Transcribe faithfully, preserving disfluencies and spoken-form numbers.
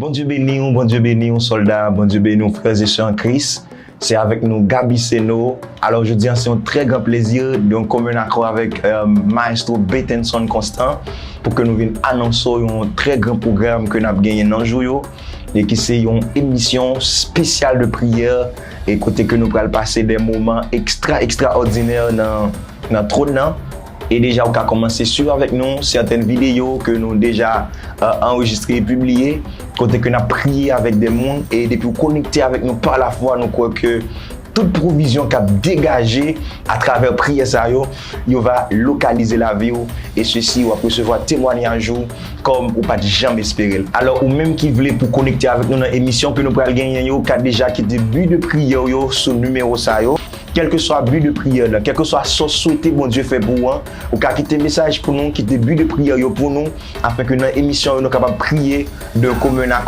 Bondye beni w, Bondye beni w, sòlda, Bondye beni w, frè e sè an Kris. Se avèk nou, Gaby Seno. Alò, jodi a, se yon trè gran plezi, de yon komen akò avèk, euh, Maestro Betenson Constant, pou ke nou vin anonse w yon trè gran pwogram ke n ap genyen nan jou yo, e ki se yon emisyon espesyal de priyè, e kote ke nou pral pase de moman ekstra, ekstraòdinè nan, nan twòn nan. E deja, ou ka kòmanse swiv avèk nou sèten videyo ke nou deja, euh, anrejistre e pibliye, kote ke n ap priye avèk de moun, e depi w konekte avèk nou pa lafwa, nou kwè ke tout pwovizyon k ap degaje atravè priyè sa yo, yo va lokalize lavi w, e sesi w ap resevwa temwanyaj ou kòm ou pa t janm espere l. Alò, ou menm ki vle pou konekte avèk nou nan emisyon ke nou pral genyen yo, ka deja kite bi de priyè w yo sou nimewo sa yo. Kèlkeswa bi de priyè la, kèlkeswa sa w swete Bondye fè pou ou an, ou ka kite mesaj pou nou, kite bi de priyè yo pou nou, afin ke nan emisyon yo, nou kapab priye de komen akò.